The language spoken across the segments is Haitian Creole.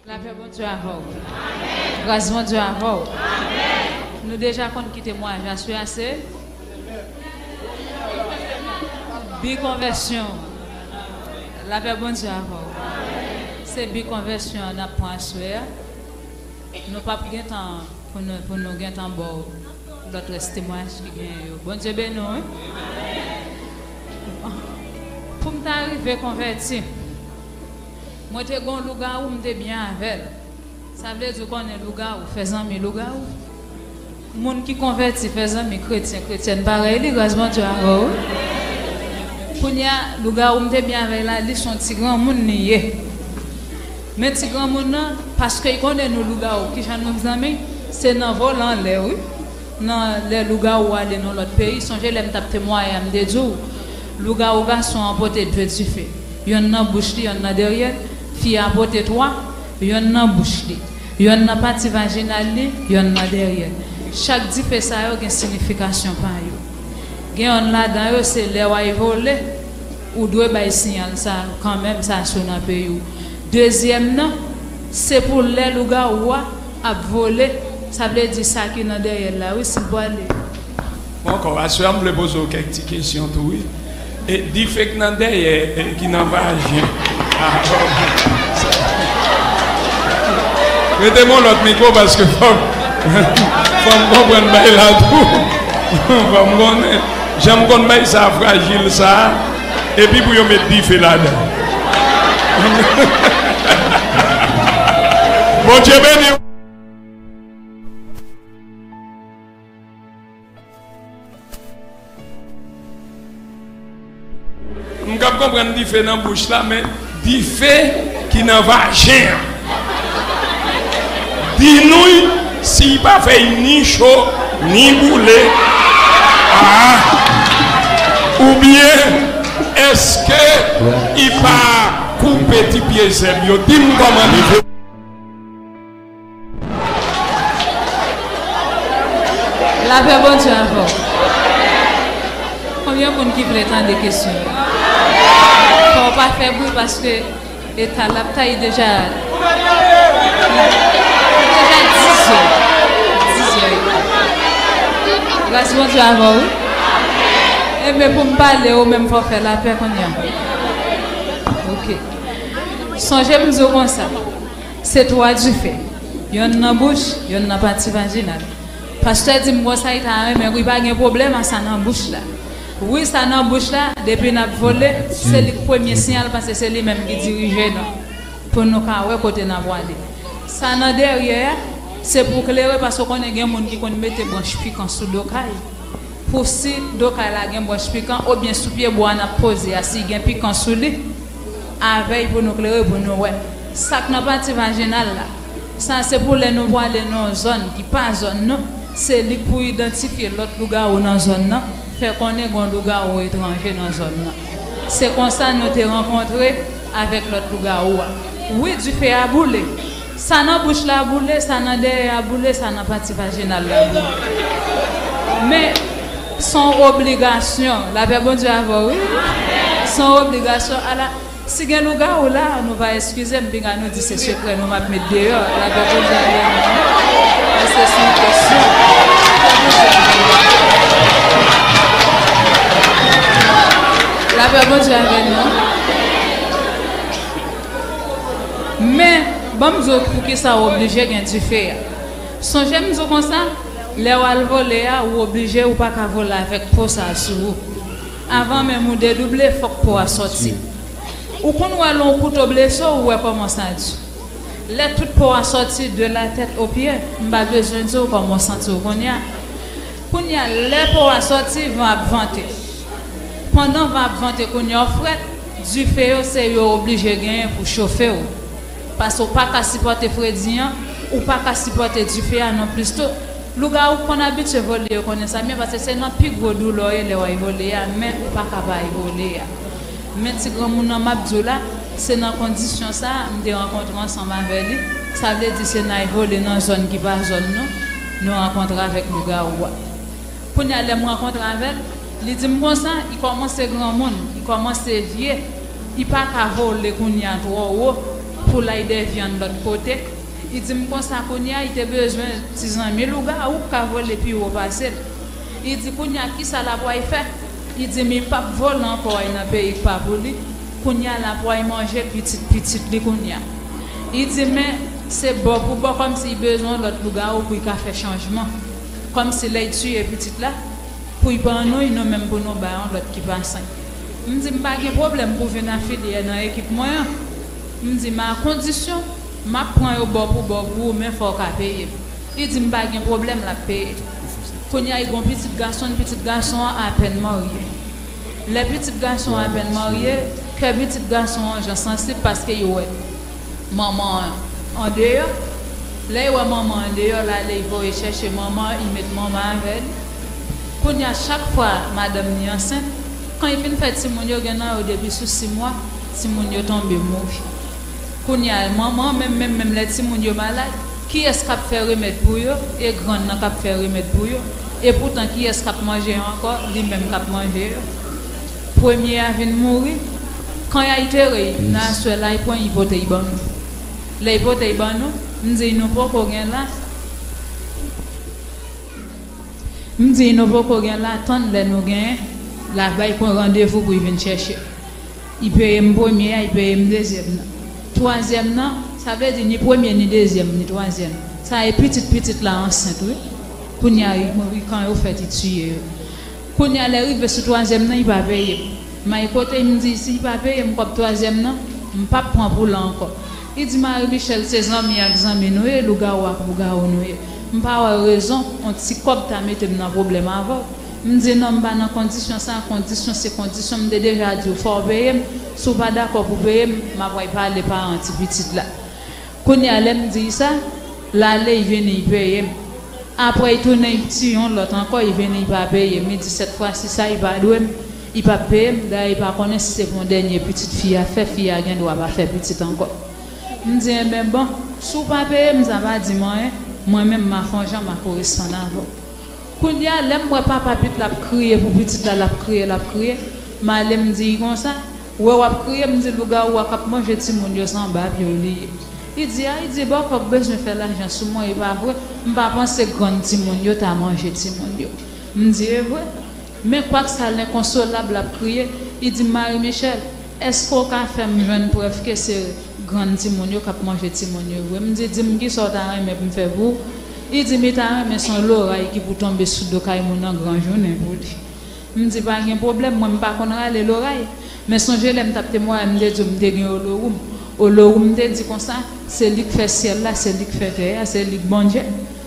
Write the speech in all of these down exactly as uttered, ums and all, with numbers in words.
Lapè Bondye avè w. Gras Bondye avè w. Nou deja konn ki temwayaj aswè a se bi konvèsyon. Lapè Bondye avè w. Se bi konvèsyon an n ap pran aswè a. Nou p ap gen tan pou nou, pou nou gentan ba w lòt rès temwayaj ki genyen yo. Bondye beni w, wi. Pou m ta rive konvèti, mwen te gen yon lougawou, m te byen avè l. Sa vle di, ou konnen lougawou fè zanmi lougawou. Moun ki konvèti fè zanmi kretyen, kretyèn parèy li, gras Bondye avè w, wi. Kounye a, lougawou m te byen avè l la, li se yon ti granmoun li ye. Men ti granmoun nan, paske l konnen nou lougawou, kijan nou zanmi, se nan vole anlè, wi. Nan lè lougawou ale nan lòt peyi, sonje lè m t ap temwaye a, m te di w, lougawou gason an pote de dife. Yonn nan bouch li, yonn nan dèyè l, fi a pote twa, yonn nan bouch li, yonn nan pati vajinal li, yonn nan dèyè l. Chak dife sa yo gen siyifikasyon pa yo. Gen yonn ladan yo, se lè w al vole, ou dwe bay siyal sa kanmenm, sa sou nan peyi w. Dezyèm nan, se pou lè lougawou a ap vole, sa vle di sa ki nan dèyè l la, wi, si l pwale. Bon, ankò, aswè a, m vle poze w kèk ti kesyon tou, wi. E dife k nan dèyè, e, ki nan vajen. Ah, bon. Rete m yon lòt mikwo paske fò m, fò m konprann bay la tou. Fò m konnen. Jan m konn bay sa frajil sa, epi pou yo met dife ladan. Bondye beni w. M kab konprann dife nan bouch la, men dife ki nan vajen an. Di nou si l pa fè l ni cho, ni boule. Ah! Oubyen, èske l pa koupe ti pye zèb yo? Di m kòman dife. Lapè Bondye avè w. Konbyen moun ki vle tande kesyon yo? Fò w pa fè bri paske eta l ap taye deja. Deja dizè. Dizè. Gras Bondye avè w, wi. Enben, pou m pale, ou menm fò w fè lapè kounye a. Ok. Sonje m di w konsa. Se twa dife. Yonn nan bouch, yonn nan pati vajinal. Pastè di m konsa, li ta renmen, wi, pa gen pwoblèm a sa nan bouch la. Wi, sa nan bouch la, depi n ap vole, se li k premye siyal, paske se li menm ki dirije nou, pou nou ka wè kote n ap prale. Sa nan dèyè a, se pou klere, paske w konnen gen moun ki konn mete branch pikan sou do kay. Pou si do kay la gen branch pikan, oubyen sou pye bwa n ap poze a, si gen pikan sou li, avè l pou nou klere, pou nou wè. Sa k nan pati vajinal la, sa se pou lè nou pwale nan yon zòn ki pa zòn nou, se li k pou idantifye lòt lougawou nan zòn nan, fè konnen gen yon lougawou etranje nan zòn nan. Se konsa nou te rankontre avèk lòt lougawou a. Wi, dife a boule. Sa nan bouch la boule, sa nan dèyè a boule, sa nan pati vajinal la boule. Men, se yon obligasyon. Lapè Bondye avè w, wi. Se yon obligasyon. Ala, si gen lougawou la, nou va eskize m, pinga nou di se sekrè nou m ap met deyò. Lapè Bondye avè nou. Men se sou kesyon. Lapè Bondye avè nou. Men, ban m di w poukisa w oblije gen dife a. Sonje m di w konsa, lè w al vole a, ou oblije, ou pa ka vole avèk po sa a sou ou. Avan menm ou dedouble, fòk po a sòti. Ou konn wè lè yon kouto blese w, ou wè kòman sa di. Lè tout po a sòti de la tèt o pye, m pa bezwen di w kòman w santi w kounye a. Kounye a, lè po a sòti, van ap vante. Pandan van ap vante kounye a, w frèt, dife yo se yo oblije genyen pou chofe w. Paske w pa ka sipòte fredi an, ou pa ka sipòte dife a non plis tou. Lougawou k konn abitye vole yo konnen sa byen, paske se nan pi gwo doulè w ye lè w al vole a, men ou pa ka pa al vole a. Men ti granmoun nan m ap di w la, se nan kondisyon sa a m te rankontre ansanm avè li. Sa vle di se n al vole nan zòn ki pa zòn nou, nou rankontre avèk lougawou a. Kounye a, lè m rankontre avè l, li di m konsa, li kòmanse granmoun, li kòmanse vye, li pa ka vole kounye a twò wo, pou l al dèvyan lòt kote. Li di m konsa kounye a, li te bezwen ti zanmi lougawou k ka vole pi wo pase l. Li di kounye a, kisa l ap pral fè? Li di m li p ap vole ankò al nan peyi k pa pou li. Kounye a, l ap pral manje pitit pitit li kounye a. Li di men se bò pou bò, kòmsi li bezwen yon lòt lougawou pou li ka fè chanjman. Kòmsi lè li tiye pitit la, pou li ban nou, nou menm pou nou bay yon lòt ki pa sen. M di m pa gen pwoblèm pou vin afilye nan ekip mwen an. M di men a kondisyon, m ap pran yo bò pou bò pou ou, men fò w ka peye m. Li di m pa gen pwoblèm, l ap peye. Kounye a, li gen yon pitit gason, pitit gason an apèn marye. Lè pitit gason an apèn marye, kè pitit gason an jan sansib paske li wè manman an andeyò. Lè li wè manman an andeyò, l ale, li voye chèche manman an, li met manman an avè li. Kounye a, chak fwa madanm li ansent, kan li fin fè timoun yo, gen nan yo depi sou sis mwa, timoun yo tonbe mouri. Kounye a, manman an menm, menm, menm lè timoun yo malad, kiyès k ap fè remèd pou yo? E grann nan k ap fè remèd pou yo. E poutan, kiyès k ap manje yo ankò? Li menm k ap manje yo. Premye a vin mouri. Kan y al tere l, nan aswè la, y pran, y pote y ban nou. Lè y pote y ban nou, m di nou poko gen la. M di nou poko gen la, tann lè nou genyen, l ap bay pran randevou pou y vin chèche. Y peye m premye a, y peye m dezyèm nan. Twazyèm nan, sa vle di ni premye, ni dezyèm, ni twazyèm. Sa e pitit pitit la ansent, wi. Kounye a, y mouri kan yo fèt, y tiye yo. Kounye a, lè rive sou twazyèm nan, y pa peye m. May kote m di, si y pa peye m kòb twazyèm nan, m p ap pran pou l ankò. Li di, Marie Michelle, se zanmi ak zanmi nou ye, lougawou ak lougawou nou ye. M pa wè rezon yon ti kòb ta mete m nan pwoblèm avè w. M di, non, m pa nan kondisyon sa, kondisyon se kondisyon, m te deja di w, fò w peye m. Si w pa dakò pou peye m, m ap pral pale paran ti pitit la. Kounye a, lè m di l sa, l ale, l vini, l peye m. Apre, l tounen, l tiye yon lòt ankò, l vini, l pa peye m. Li di, sèt fwa si sa, l pa dwe m, l p ap peye m. Dayè, l pa konnen si se pou yon dènye pitit fi a fè, fi a gen dwa pa fè pitit ankò. M di, enben, bon, si w pa peye m, sa pa di m anyen. Mwen menm, m a fè yon jan, m a koresponn avè w. Kounye a, lè m wè papa pitit la ap kriye pou pitit la, l ap kriye, l ap kriye, m ale m di l konsa, ou wè w ap kriye, m di lougawou a k ap manje timoun yo se anba pye w li ye. Li di, a, li di, bòkò k bezwen fè lajan sou mwen, e pa vre, m pa panse grann timoun yo ta manje timoun yo. M di, e vre, men kwak sa l enkonsolab, l ap kriye, li di m, Marie Michelle, èske w ka fè m jwenn prèv ke se grann timoun yo k ap manje timoun yo vre? M di, di m kisa w ta renmen pou m fè pou ou? Li di m li ta renmen se yon loray ki pou tonbe sou do kay moun nan gran jounen pou li. M di, pa gen pwoblèm, mwen m pa konn rale loray. Men sonje lè m t ap temwaye, m te di w m te gen Olowoum. Olowoum te di konsa, se li k fè syèl la, se li k fè tè a, se li k Bondye,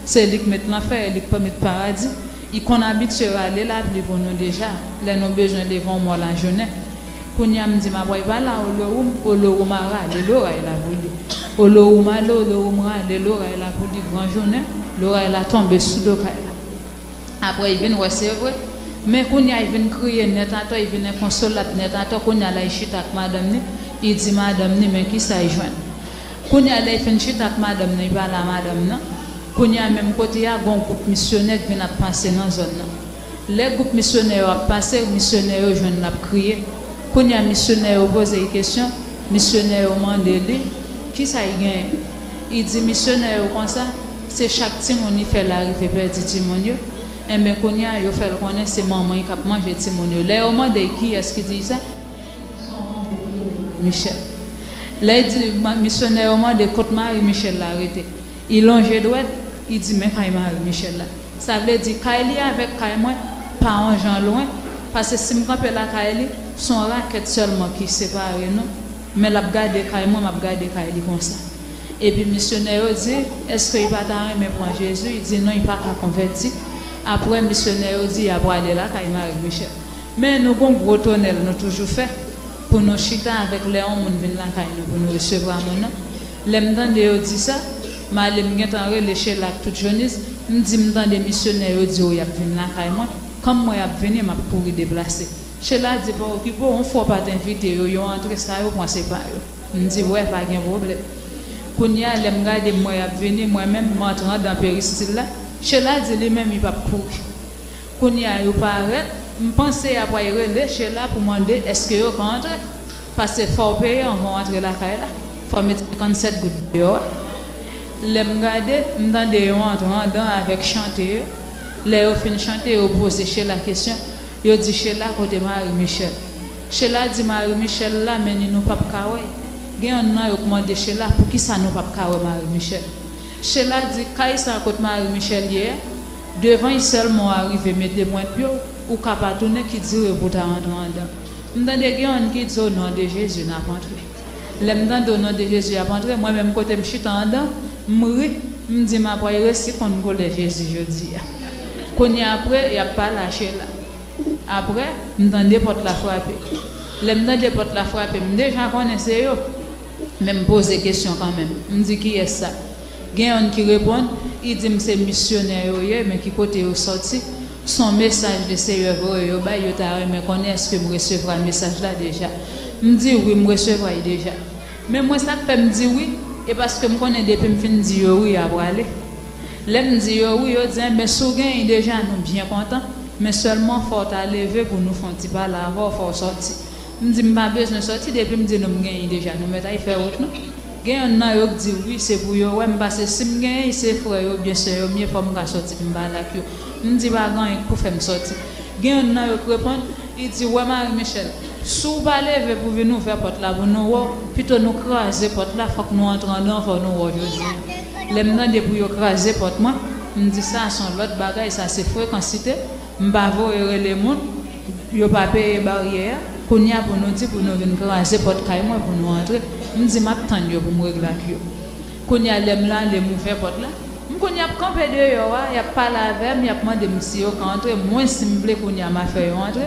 se li k met lanfè, e li k pa met paradi. Li konn abitye rale lapli pou nou deja, lè nou bezwen leve yon mò lajounen. Kounye a m di m ap pral pale a Olowoum, Olowoum a rale loray la pou li. Olowoum ale, Olowoum rale loray la pou li, gran jounen, loray la tonbe sou do kay la. Apre, li vin wè se vre. Men kounye a, li vin kriye nèt atò, li vin enkonsolab nèt atò. Kounye a la, li chita ak madanm li, li di madanm li, men kisa li jwenn. Kounye a, lè li fin chita ak madanm nan, li pale a madanm nan. Kounye a, menm kote a, gen yon gwoup misyonè k vin ap pase nan zòn nan. Lè gwoup misyonè yo ap pase, misyonè yo jwenn l ap kriye. Kounye a, misyonè yo poze l kesyon, misyonè yo mande li, kisa l genyen? Li di misyonè yo konsa, se chak timoun li fè l arive pèdi timoun yo. Enben, kounye a, yo fè l konnen se manman l k ap manje timoun yo. Lè yo mande l kiyès ki di l sa, Michel. Lè l di, ma- misyonè yo mande kot Marie Michel la rete. Li lonje dwèt, li di, men kay Marie Michel la. Sa vle di, kay li avèk kay mwen pa yon jan lwen, paske si m kanpe lakay li, se yon rakèt sèlman ki separe nou. Men l ap gade kay mwen, m ap gade kay li konsa. Epi misyonè yo di, èske li pa ta renmen pran Jezi? Li di non, li pa ka konvèti. Apre, misyonè yo di, y a prale lakay Marie Michel. Men nou gon gwo tonèl nou toujou fè pou nou chita avèk lè yon moun vin lakay nou pou nou resevwa moun nan. Lè m tande yo di sa, m ale m gentan rele Chela ak tout Jonis, m di m tande misyonè yo di yo y ap vin lakay mwen, kan m wè y ap vini, m ap kouri deplase. Chela di pa okipe w, yon fwa w pa t envite yo, yo antre sa yo pran se pa yo. M di wè, pa gen pwoblèm. Kounye a, lè m gade m wè y ap vini, mwen menm, m antre anndan peristil la. Chela di li menm, li p ap kouri. Kounye a, yo parèt, m panse y ap pral rele Chela pou mande èske yo ka antre. Paske fò w peye anvan w antre lakay la. fò m met senkannsèt goud deyò a. Lè m gade, m tande yo antre andan avèk chante yo. Lè yo fin chante, yo poze Sheila kesyon. Yo di, Sheila, kote Marie Michel? Sheila di, Marie Michel la, men ni nou p ap ka wè. Gen yonn nan yo k mande Sheila, poukisa nou p ap ka wè Marie Michel? Sheila di, kay sa kot Marie Michel ye a, devan y sèlman w arive mete pwent pye w, ou ka pa tounen ki dire pou w ta rantre andan. M tande gen yonn ki di, o non de Jezi, n ap antre. Lè m tande o non de Jezi ap antre, mwen menm kote m chita andan, m ri, m di m ap pral resi konn koulè Jezi jodi a. Kounye a apre, y ap pale a Sheila. Apre, m tande pòt la frape. Lè m tande pòt la frape, m deja konnen se yo. Men m poze kesyon kanmenm. M di, kiyès sa? Gen yonn ki reponn, li di m se misyonè yo ye, men ki kote yo sòti? Se yon mesaj Leseyè voye yo bay, yo ta renmen konnen èske m resevwa mesaj la deja. M di wi, m resevwa l deja. Men mwen, sa k fè m di wi, e paske m konnen depi m fin di yo wi, y a prale. Lè m di yo wi, yo di, enben, si w genyen deja, nou byen kontan, men sèlman fò w ta leve pou nou fè yon ti pale avè w, fò w sòti. M di m pa bezwen sòti, depi m di nou m genyen deja, nou mèt al fè wout nou. Gen yonn nan yo k di wi, se pou yo wè m, paske si m genyen, se frè yo oubyen sè yo m ye, fò m ka sòti pou m pale ak yo. M di pa gen anyen k pou fè m sòti. Gen yonn nan yo k reponn, li di, wè Marie Michel, si w pa leve pou vin ouvè pòt la pou nou wè w, pito nou kraze pòt la, fòk nou antre andan, fò nou wè w jodi a. Lè m tande pou yo kraze pòt mwen, m di sa se yon lòt bagay, sa se frekansite. M pa voye rele moun, yo pa peye baryè a. Kounye a pou nou di pou nou vin kraze pòt kay mwen pou nou antre. M di m ap tann yo pou m regle ak yo. Kounye a lè m ale m ouvè pòt la, m konn y ap kanpe deyò a, y ap pale avè m, y ap mande m si yo ka antre, mwen si m vle kounye a m a fè yo antre.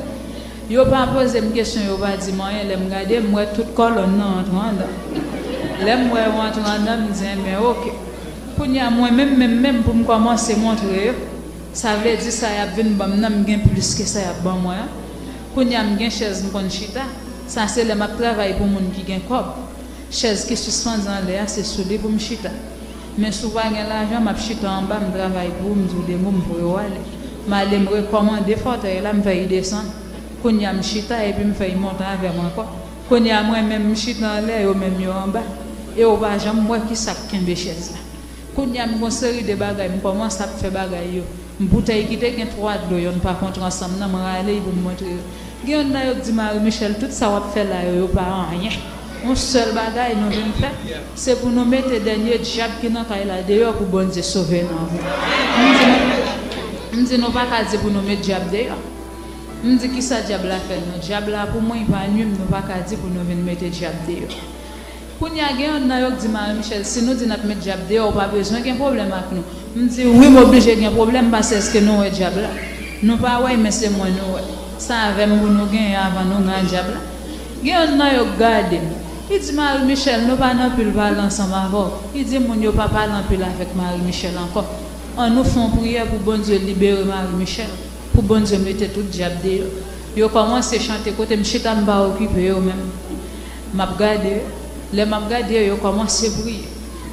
Yo pa poze m kesyon, yo pa di m anyen, lè m gade m wè tout kòlòn nan antre andan. Lè m wè yo antre andan, m di enben oke. Kounye a mwen menm menm menm pou m kòmanse montre yo. Sa vle di sa y ap vin ban m nan, m gen plis ke sa y ap ban mwen an. Kounye a m gen chèz m konn chita. Sa se lè m ap travay pou moun ki gen kòb. Chèz ki sispann anlè a, se sou li pou m chita. Men si w pa gen lajan, m ap chita anba, m travay pou ou, m di w de mo, m voye w ale. M ale, m rekòmande fòtèy la, m fè y desann. Kounye a m chita epi m fè y monte avè m ankò. Kounye a mwen menm m chita anlè, yo menm yo anba. E w pa janm wè kisa k kenbe chèz la. Kounye a m gon seri de bagay, m kòmanse ap fè bagay yo. M boutèy ki te gen twa dlo, yonn pa kontre ansanm nan, m rale y pou m montre yo. Gen yonn nan yo k di Marie Michel, tout sa w ap fè la yo, yo pa anyen. Yon sèl bagay nou vin fè, se pou nou mete dènye dyab ki nan kay la deyò pou Bondye sove nou. M di nou, m di nou pa ka di pou nou met dyab deyò. M di kisa dyab la fè nou? Dyab la pou mwen, li pa nwi m, nou pa ka di pou nou vin mete dyab deyò. Kounye a gen yonn nan yo k di Marie Michel, si nou di n ap met dyab deyò, ou pa bezwen gen pwoblèm ak nou. M di wi, m oblije gen pwoblèm, paske èske nou wè dyab la? Nou pa wè l, men se mwen nou wè. Sa avè m pou nou genyen avan nou gen dyab la. Gen yonn nan yo k gade m. Li di Marie Michel, nou pa nan pil pale ansanm avè w. Li di moun yo pa pale anpil avèk Marie Michel ankò. An nou fè yon priyè pou Bondye libere Marie Michel, pou Bondye mete tout dyab deyò. Yo kòmanse chante kote m chita, m pa okipe yo menm. M ap gade yo. Lè m ap gade yo, yo kòmanse priye.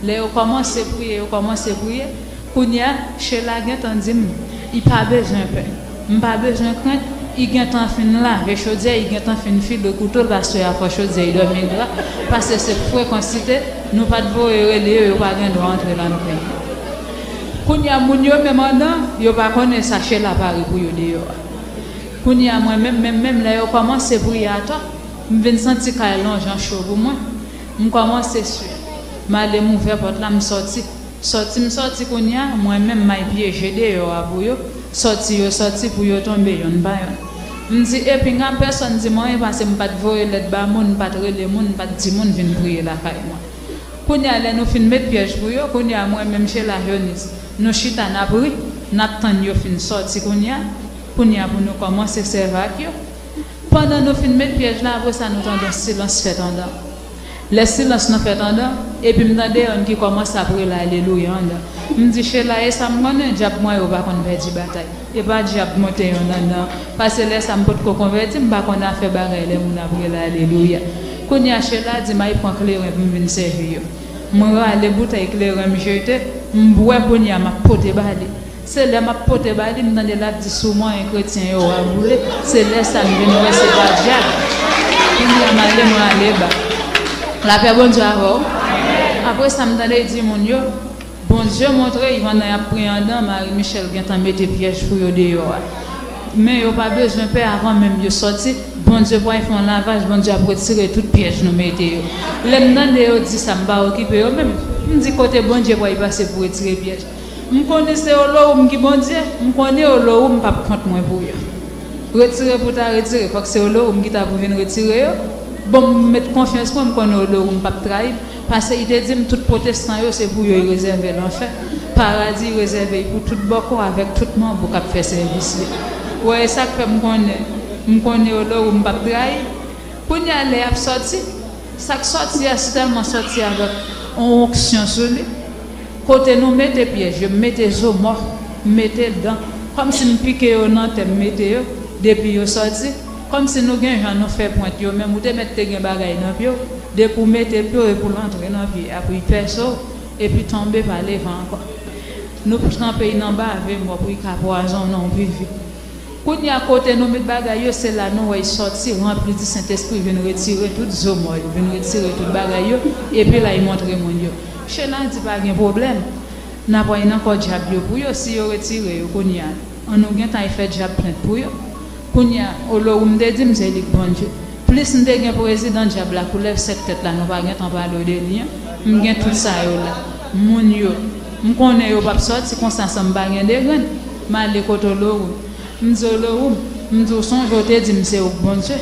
Lè yo kòmanse priye, yo kòmanse priye. Kounye a, Sheila gentan di m, li pa bezwen pè. M pa bezwen krent. Li gentan fin lave chodyè, li gentan fin file kouto l, paske a fò chodyè, li dòmi gra. Paske se frekansite, nou pa t voye rele yo, yo pa gen dwa antre la nan peyi. Kounye a, moun yo menm andan, yo pa konnen sa Sheila pare pou yo deyò a. Kounye a, mwen menm, menm, menm lè yo kòmanse priye atò, m vin santi kay lonjan cho pou mwen. M kòmanse swe. M ale m ouvè pòt la, m sòti. Sòti m sòti kounye a, mwen menm m al pyeje deyò a pou yo. Sòti yo sòti pou yo tonbe yonn pa yonn. M di, epinga, pèsonn di m anyen paske m pa t voye lèt ba moun, m pa t rele moun, m pa t di moun vin priye lakay mwen. Kounye a, lè nou fin met pyèj pou yo, kounye a, mwen menm Sheila Jonis, nou chita n ap ri, n ap tann yo fin sòti kounye a, kounye a pou nou kòmanse sèvi ak yo. Pandan nou fin met pyèj la, apre sa, nou tande yon silans fèt andan. Lè silans nan fèt andan, epi m tande yonn ki kòmanse ap rele alelouya andan. M di, Sheila, e sa m konnen, dyab mwen yo pa konn pèdi batay. E pa dyab monte yonn andan. Paske lè sa m potko konvèti, m pa konn afè bagay lè moun ap rele alelouya. Kounye a Sheila di m al pran kleren pou m vin sèvi yo. M rale boutèy kleren m jete, m bwè kounye a m ap pote ba li. Se lè m ap pote ba li, m tande l ap di, si w manyen kretyen yo, w a boule. Se lè sa m vin wè se pa dyab. Kounye a m ale, m rale ba. Lapè Bondye avè w. Apre sa, m tande l di moun yo, Bondye montre Ivan nan y ap priye anndan, Marie Michel gentan mete pyèj pou yo deyò a. Men yo pa bezwen pè, avan menm yo sòti, Bondye pral fè yon lavaj, Bondye ap retire tout pyèj nou mete yo. Lè m tande yo di sa, m pa okipe yo menm. M di, kote Bondye pral pase pou retire pyèj? M konnen se Olowoum ki Bondye, m konnen Olowoum p ap kont mwen pou yo. Retire pou ta retire, fòk se Olowoum ki ta pou vin retire yo. Bon, m met konfyans mwen, m konnen Olowoum p ap trayi m, paske li te di m tout pwotestan yo se pou yo li rezève lanfè. Paradi rezève pou tout bòkò avèk tout manbo k ap fè sèvis li. Ou wè, e sa k fè m konnen, m konnen Olowoum p ap trayi m. Kounye a lè y ap sòti, sa k sòti a, si tèlman sòti avèk yon onksyon sou li. Kote nou mete pyèj yo, m mete zo mò, m mete dan. Kòmsi m pike yo nan tè, m mete yo, depi yo sòti. Kòmsi nou gen jan nou fè pwent yo, menm ou te mèt te gen bagay nan pye w, depi w mete pye w epi w antre nan pye a pou y pèse w, epi tonbe pa leve ankò. Nou tranpe y nan bave mò pou y ka pwazonnen w pi vit. Kounye a kote nou met bagay yo, se la nou wè y sòti, ranpli di Sentespri, vin retire tout zo mò yo, vin retire tout bagay yo, epi la y montre moun yo. Chela di pa gen pwoblèm, n ap wè y nan kò dyab yo pou yo, si yo retire yo kounye a, annou gentan y fè dyab plent pou yo. Kounye a, Olowoum te di m se li k Bondye. Plis m te gen prezidan dyab la, koulèv sèt tèt la, nou pa gentan pale w de li an. M gen tout sa yo la. Moun yo, m konnen yo p ap sòti konsa san m pa gen de grenn. M ale kote Olowoum. M di Olowoum, m di w sonje w te di m se ou k Bondye.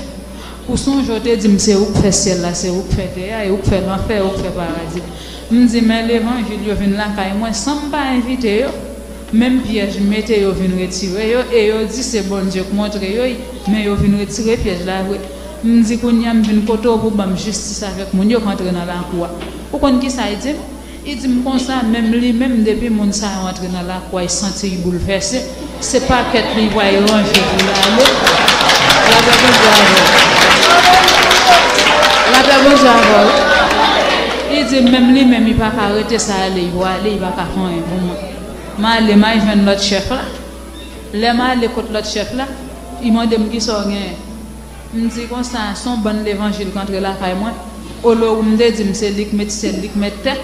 Ou sonje w te di m se ou k fè syèl la, se ou k fè tè a, e ou k fè lanfè, e ou k fè paradi. M di men levanjil yo vin lakay mwen san m pa envite yo. Menm pyèj m mete yo vin retire yo, e yo di se Bondye k montre yo y, men yo vin retire pyèj la vre. M di kounye a m vin kote w pou ban m jistis avèk moun yo k antre nan lakou a. Ou konn kisa y di m? Li di m konsa, menm li menm, depi moun sa yo antre nan lakou a, li santi l boulvèse. Se pakèt li pral ranje pou l ale. Lapè Bondye avè w. Lapè Bondye avè w. Li di menm li menm, li pa ka rete sa ale, li pral ale, li pa ka fè anyen pou mwen. M ale, m al jwenn lòt chèf la. Lè m ale kot lòt chèf la, li mande m kisa w genyen. M di konsa, se yon bann levanjil k antre lakay mwen. Olowoum te di m se li k met syèl, li k met tè,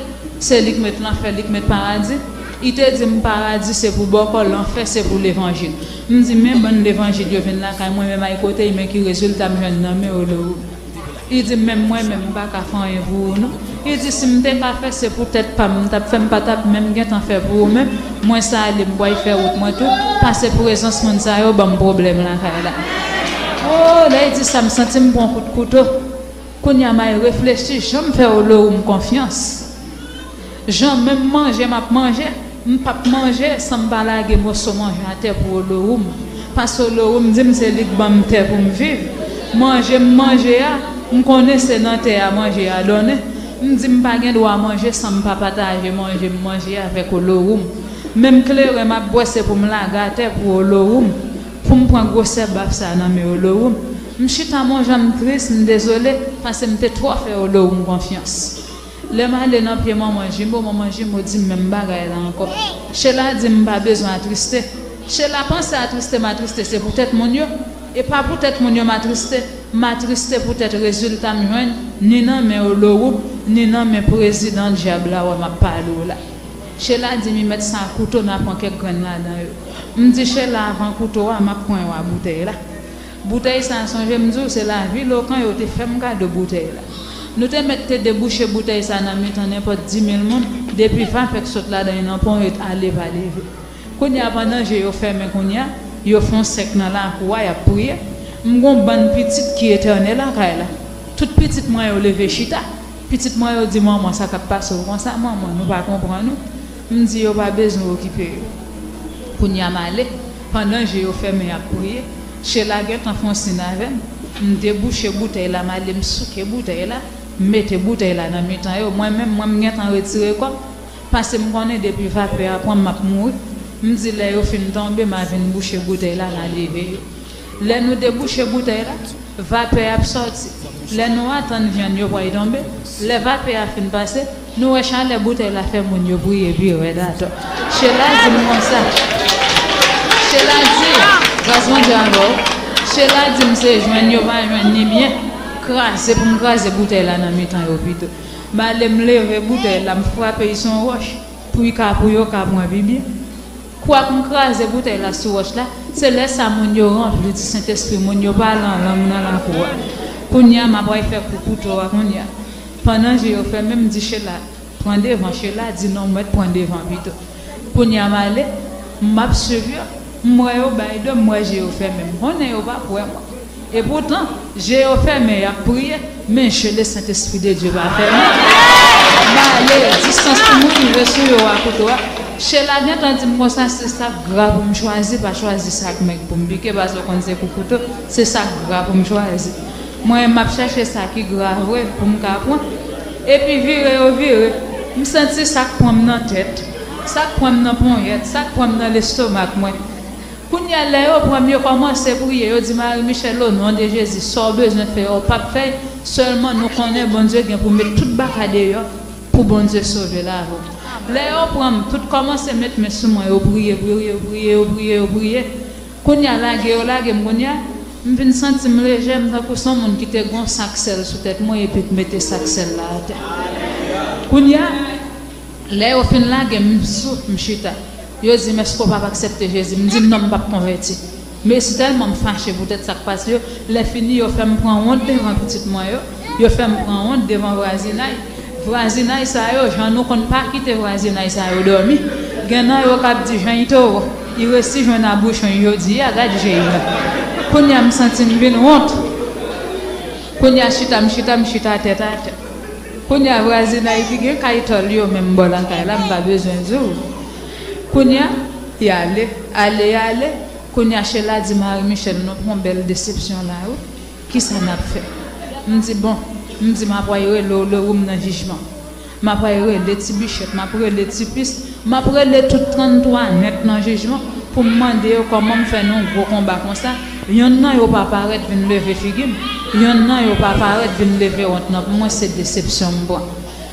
se li k met lanfè, li k met paradi. Li te di m paradi se pou bòkò, lanfè se pou levanjil. M di men bann levanjil yo vin lakay mwen, men m al kote y, men ki rezilta m jwenn nan men Olowoum. Li di m menm mwen menm m pa ka fè anyen pou ou non. Li di si m te ka fè se pou tèt pa m, m t ap fè, m pa t ap menm gentan fè pou ou menm. Mwen sa ale m pral fè wout mwen tou, pase prezans moun sa yo ban m pwoblèm lakay la. Oh, lè l di sa m santi m pran kout kouto. Kounye a m al reflechi jan m fè Olowoum konfyans. Jan menm manje m ap manje, m p ap manje san m pa lage moso manje atè pou Olowoum. Paske Olowoum di m se li k ban m tè pou m viv. Manje m manje a, m konnen se nan tè a manje a donnen. M di m pa gen dwa manje san m pa pataje manje m manje a avèk Olowoum. Menm kleren m ap bwè se pou m lage atè pou Olowoum. Pou m pran gwosè baf sa nan men Olowoum. M chita m yon jan m tris, m dezole, paske m te twò fè Olowoum konfyans. Lè m ale nan pye manman Jimo, manman Jimo di m menm bagay la ankò. Chela di m m pa bezwen atriste. Chela panse atriste m atriste se poutèt moun yo. E pa poutèt moun yo m atriste. M atriste poutèt rezilta m jwenn ni nan men Olowoum, ni nan men prezidan dyab la wè m ap pale w la. Chela di m li mèt sa kouto n a pran kèk grenn ladan yo. M di Chela avan kouto a m ap pran yon a boutèy la. Boutèy sa a, sonje m di w, se lavi Lokan yo te fè m kado boutèy la. Nou te mèt te debouche boutèy sa a nan mitan nenpòt dimil moun, depi vapè k sot ladan yo nan pon yo ale pa leve. Kounye a, pandan je yo fèmen kounye a, yo fè yon sèk nan lakou a, y ap priye. M gen yon bann pitit ki etène lakay la. Tout pitit mwen yo leve chita. Pitit mwen yo di, manman, sa k ap pase w konsa, manman, nou pa konprann ou. M di yo pa bezwen okipe yo. Kounye a m ale, pandan je yo fèmen y ap priye, Chela gentan fè yon siy avè m. M debouche boutèy la, m ale m souke boutèy la, m mete boutèy la nan mitan yo. Mwen menm, mwen m gentan retire kò m, paske m konnen depi vapè a pran m, m ap mouri. M di lè yo fin tonbe, m a vin bouche boutèy la, m a leve yo. Lè nou debouche boutèy la, vapè ap sòti. Lè nou atann vyann yo pral tonbe, lè vapè a fin pase, nou wè chalè boutèy la fè moun yo priye pi rèd atò. Chela di m konsa. Chela di, gras Bondye avè w. Chela di m se jwenn yo pa jwenn ni byen, kraze pou m kraze boutèy la nan mitan yo pito. M ale, m leve boutèy la, m frape l sou yon wòch pou l ka, pou yo ka pran pi byen. Kwak m kraze boutèy la sou wòch la, se lè sa moun yo ranpli di Sentespri, moun yo pale an lang nan lakou a. Kounye a, m ap al fè kou kouto a kounye a. Pandan je yo fèmen, m di Chela, pran devan. Chela di non, m mèt pran devan pito. Kounye a, m ale, m ap swiv yo, m wè yo bay do, m wè je yo fèmen. M konnen yo p ap wè mwen. Epoutan, je yo fèmen, y ap priye, men je le Saint-Esprit de Dieu pa fèmen. M ale, distans pou m rive sou yo a kouto a. Chela gentan di m konsa, se sa k gra pou m chwazi, pa chwazi sa k mèg pou m pike, paske w konn se kou kouto, se sa k gra pou m chwazi. Mwen, m ap chache sa ki gra vre pou m ka pran. Epi vire yo vire, m santi sa k pran m nan tèt, sa k pran m nan ponyèt, sa k pran m nan lestomak mwen. Kounye a, lè yo pran m, yo kòmanse priye, yo di, Marie Michèle, o non de Jezi, sa w bezwen fè a, w p ap fè l, sèlman nou konnen Bondye gen pou met tout baka deyò pou Bondye sove lavi w. Lè yo pran m, tout kòmanse met men sou mwen, yo priye, priye, yo priye, yo priye, yo priye. Kounye a, lage yo lage m, kounye a, m vin santi m lejè, m tankou se yon moun ki te gen yon sak sèl sou tèt mwen epi k mete sak sèl la atè. Kounye a, lè yo fin lage m, m sou, m chita. Yo di m, èske w p ap aksepte Jezi? M di, non, m p ap konvèti. Men si tèlman m fache poutèt sa k pase yo, lè fini, yo fè m pran wont devan pitit mwen yo, yo fè m pran wont devan vwazinay. Vwazinay sa yo, jan nou konn pa kite vwazinay sa yo dòmi. Gen nan yo k ap di, jan Ito, li resi jwenn abouchon jodi a, gad je l la. Kounye a, m santi m vin wont. Kounye a, chita, m chita, m chita tèt atè. Kounye a, vwazinay ki gen kay tòl yo menm bò lakay la, m pa bezwen di w. Kounye a, y ale, ale, y ale. Kounye a, Chela di, Marie Michèle, nou pran bèl desepsyon la, wi. Kisa n ap fè? M di, bon, m di, m ap al rele w, le woum nan jijman. M ap al rele Ti Bichèt, m ap rele Ti Pis, m ap rele tout tranntwa nèt nan jijman pou m mande yo kòman m fè nan yon gwo konba konsa. Yonn nan yo pa parèt vin leve figi m, yonn nan yo pa parèt vin leve wont nan pou mwen, se desepsyon m pran.